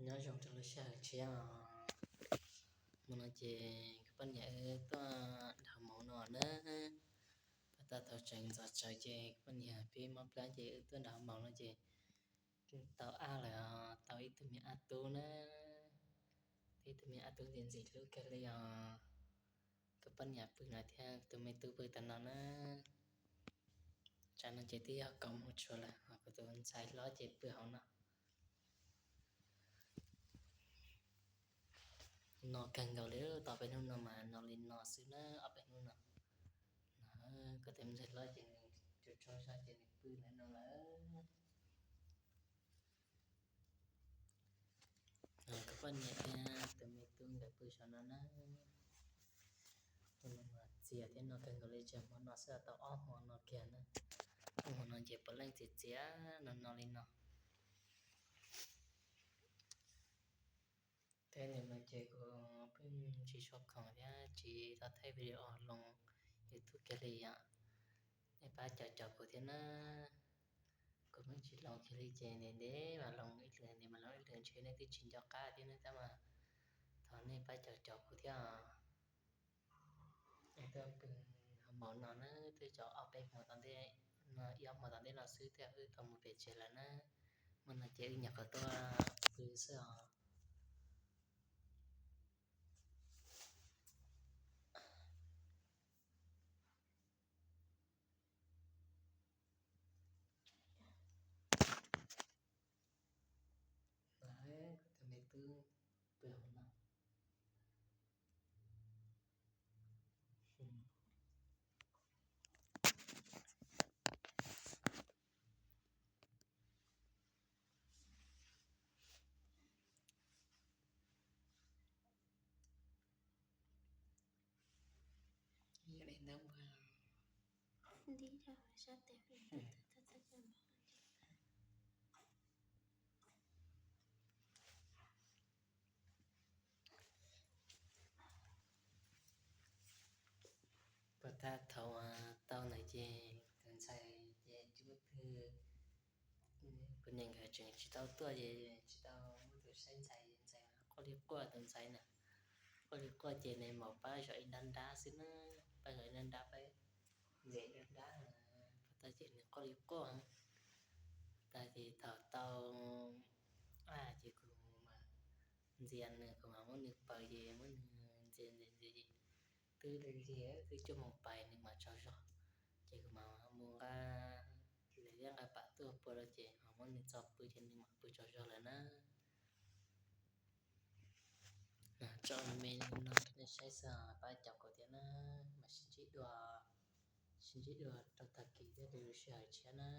Nyob zoo rau lub sij hawm tshiab os. Hmo no ces kuv poj niam wb tuaj nrau mauv no na. Pas tag thaum tseem ntxov tsawv ces kuv poj niam pib mob plab ces wb tuaj nrau mauv no ces tau ab lawm os, tau ib tug me ab tub na. Ib tug me ab tub ntxim ntxim hlub kawg li os. Kuv poj niam pw no thiab tus me tub pw tom no na. Tsam no ces twb yog kaum moos tshuav lawm, ho kuv tus ntxhais hlob ces pw hauv no. No kawg nkaus li, tau ob peb hnub no mas no li no xwb na, ob peb hnub no. No, kuv tus ntxhais hlob ces nws tsaug tsaug zog ces nws pw ntawm no lawm. Kuv poj niam thiab tus me tub nkawd pw saum no na. Tus no mas txias thiab no kawg nkaus li, tsis yog hmo no xwb, tau ob hmo no kiag na. Ob hmo no ces puav leej txias txias no no li no. Thiab nim no ces kuv pheej tsis tshua khoom thiab tsis tau thaij video los YouTube kiag li yom. Nej pab caum caum kuv thiab na. Kuv pheej tsis los kiag li ces ntev ntev mas los ib lwm, ntev mas los ib lwm ntshe nej twb tsis nco qab thiab na tab mas thov nej pab caum caum kuv thiab os. Tuaj pw hauv mauv no na, twb tso ob peb hmo tom ntej no, ib ob hmo tom ntej no xwb thiab wb tau mus pem tsev lawm na. Hmo no ces wb nyuam qhuav tuaj pw xwb os. Kuv tus me tub pw hauv no. Puag ta thaum tau ntawd ces tus ntxhais ces tsis muaj twg, kuv niam nkawd tseem tsis tau tuaj ces tsis tau muaj tus saib ntxhais, ntxhais quaj li quaj tus ntxhais na. Quaj li quaj ces nws mam pab zov ib nrab nrab xwb na, pab zov ib nrab nrab, pab ntxias ib nrab nrab, puag ta ces nws quaj li quaj. Tag ces thaum tau ab ces kuv mam ntxias nws, kuv mam muab nws paws ces muab nws ntxias ntxias ntxias ces twb lig lig twb cuaj moos pais nws mam tsaug zog. Ces kuv mam mus nqa lawv thiab nqa pam tuaj pua rau ces ho muab nws txo pw ces nws mam pw tsaug zog lawm na. Tso me no rau nej saib xwb, pab caum kuv thiab na, mas sib ntsib dua, sib ntsib dua rau tag kis thiab rau lub sij hawm tshiab na.